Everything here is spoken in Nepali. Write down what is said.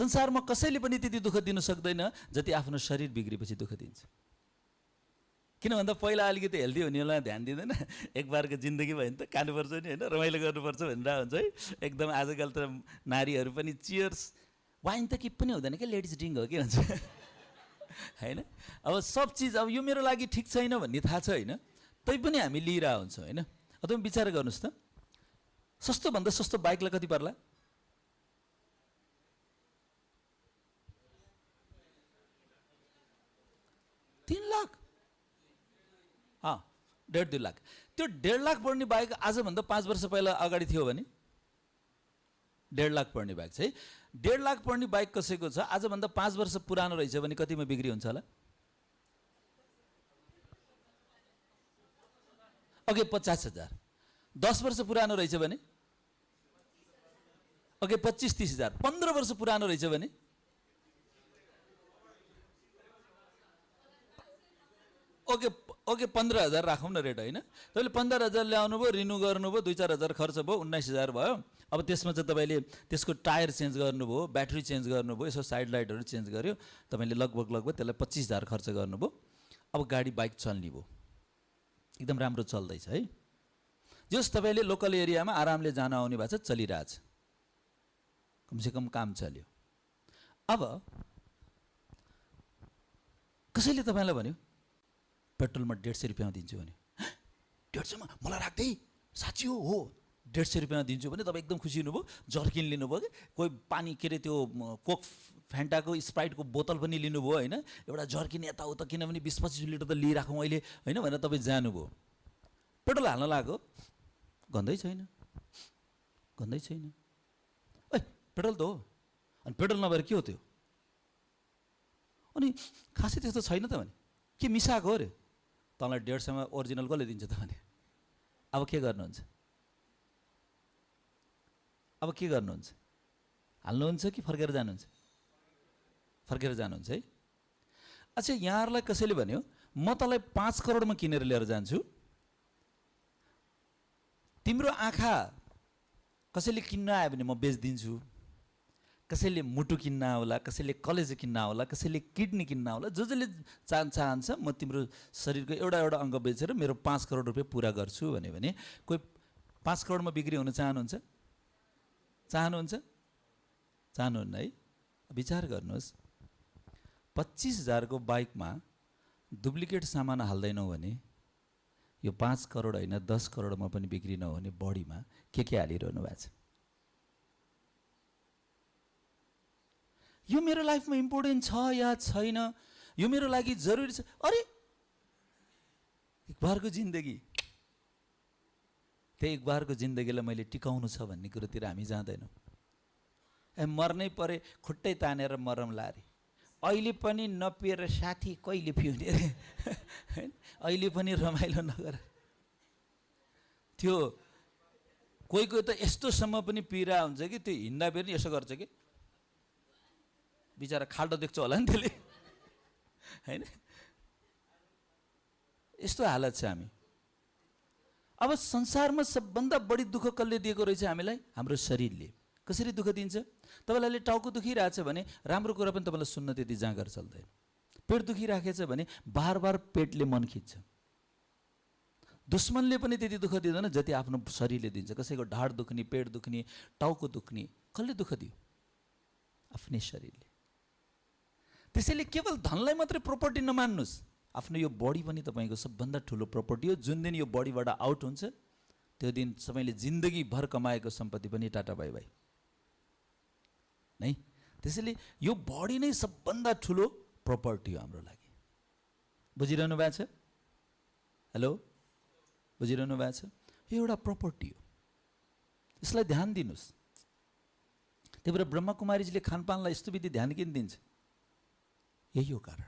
संसारमा कसैले पनि त्यति दुःख दिन सक्दैन जति आफ्नो शरीर बिग्रेपछि दुःख दिन्छ। किन भन्दा पहिला अलिकति हेल्दी हुनेलाई ध्यान दिँदैन, एक बारको जिन्दगी भयो भने त खानुपर्छ नि होइन, रमाइलो गर्नुपर्छ भनेर हुन्छ है। एकदम आजकल त नारीहरू पनि चियर्स, वाइन त के पनि हुँदैन क्या, लेडिज ड्रिङ्क हो के भन्छ होइन। अब सब चिज अब यो मेरो लागि ठिक छैन भन्ने थाहा छ होइन, तैपनि हामी लिइरहेको हुन्छौँ होइन। तपाईँ विचार गर्नुहोस् त, सस्तोभन्दा सस्तो बाइकलाई कति पर्ला? 3 लाख, 1.5-2 लाख। त्यो 1.5 लाख पर्ने बाइक आजभन्दा 5 वर्ष पहिला अगाडि थियो भने 1.5 लाख पर्ने बाइक चाहिँ 1.5 लाख पर्ने बाइक कसैको छ आजभन्दा 5 वर्ष पुरानो रहेछ भने कतिमा बिक्री हुन्छ होला? अघि 50,000। 10 वर्ष पुरानो रहेछ भने अघि 25-30 हजार। 15 वर्ष पुरानो रहेछ भने ओके 15,000 राखौँ न रेट होइन। तपाईँले 15,000 ल्याउनु भयो, रिन्यू गर्नुभयो, 2-4 हजार खर्च भयो, 19,000 भयो। अब त्यसमा चाहिँ तपाईँले त्यसको टायर चेन्ज गर्नुभयो, ब्याट्री चेन्ज गर्नुभयो, यसो साइड लाइटहरू चेन्ज गर्यो, तपाईँले लगभग त्यसलाई 25,000 खर्च गर्नुभयो। अब गाडी बाइक चल्ने भयो, एकदम राम्रो चल्दैछ है। जस तपाईँले लोकल एरियामा आरामले जान आउने भएको छ, चलिरहेछ, कमसेकम काम चल्यो। अब कसैले तपाईँलाई भन्यो पेट्रोलमा 150 रुपियाँ दिन्छु भने, 150 मा मलाई राख्दै, साँच्ची हो 150 रुपियाँ दिन्छु भने तपाईँ एकदम खुसी हुनुभयो, जर्किन लिनुभयो कि कोही पानी के अरे त्यो कोक फ्यान्टाको स्प्राइटको बोतल पनि लिनुभयो होइन, एउटा जर्किन यताउता, किनभने 20-25 लिटर त लिइराखौँ अहिले होइन भनेर तपाईँ जानुभयो। पेट्रोल हाल्न लाग्यो, गन्दै छैन, ए पेट्रोल त हो, अनि पेट्रोल नभएर के हो त्यो? अनि खासै त्यस्तो छैन त भने के मिसाएको हो अरे? तँलाई 150 मा ओरिजिनल कसले दिन्छ त भने? अब के गर्नुहुन्छ? हाल्नुहुन्छ कि फर्केर जानुहुन्छ? फर्केर जानुहुन्छ है। अच्छा, यहाँहरूलाई कसैले भन्यो म तँलाई 5 करोडमा किनेर लिएर जान्छु, तिम्रो आँखा कसैले किन्न आयो भने म बेचिदिन्छु, कसैले मुटु किन्न होला, कसैले कलेजो किन्न होला, कसैले किडनी किन्न होला, जसले चाहन्छ म तिम्रो शरीरको एउटा अङ्ग बेचेर मेरो 5 करोड रुपियाँ पुरा गर्छु भने कोही 5 करोडमा बिक्री हुन चाहनुहुन्न है? विचार गर्नुहोस्, 25,000 को बाइकमा डुप्लिकेट सामान हाल्दैनौ भने यो 5 करोड होइन 10 करोडमा पनि बिक्री नहुने बडीमा के हालिरहनु भएको छ? यो मेरो लाइफमा इम्पोर्टेन्ट छ या छैन, यो मेरो लागि जरुरी छ? अरे एक बारको जिन्दगी, त्यही एक बारको जिन्दगीलाई मैले टिकाउनु छ भन्ने कुरोतिर हामी जाँदैनौँ। मर्नै परे खुट्टै तानेर मरम लारे, अहिले पनि नपिएर साथी कहिले पिउने रे हैन, अहिले पनि रमाइलो नगर। त्यो कोही त यस्तोसम्म पनि पिरा हुन्छ कि त्यो हिँड्दा पनि यसो गर्छ कि बिचारा खाल्डो देख्छ होला नि त्यसले हैन, यस्तो हालत छ हामी। अब संसारमा सबभन्दा बढी दुःख कसले दिएको रहेछ हामीलाई? हाम्रो शरीरले। कसरी दुःख दिन्छ? तपाईँलाई टाउको दुखिरहेछ भने राम्रो कुरा पनि तपाईँलाई सुन्न त्यति जाँगर चल्दैन। पेट दुखिराखेछ भने बार पेटले मन खिच्छ। दुश्मनले पनि त्यति दुःख दिँदैन जति आफ्नो शरीरले दिन्छ। कसैको ढाड दुख्ने, पेट दुख्ने, टाउको दुख्ने, कसले दुःख दियो? आफ्नै शरीरले। त्यसैले केवल धनलाई मात्रै प्रपर्टी नमान्नुस्, आफ्नो यो बडी पनि तपाईँको सबभन्दा ठुलो प्रपर्टी हो। जुन दिन यो बडीबाट आउट हुन्छ त्यो दिन सबैले जिन्दगी भर कमाएको सम्पत्ति पनि टाटा बाई बाई नै। त्यसैले यो बडी नै सबभन्दा ठुलो प्रपर्टी हो हाम्रो लागि। बुझिरहनु भएको छ? हेलो, बुझिरहनु भएको छ? यो एउटा प्रपर्टी हो, यसलाई ध्यान दिनुहोस्। त्यही भएर ब्रह्मकुमारीजीले खानपानलाई यस्तो विधि ध्यान किन दिन्छ? यही हो कारण।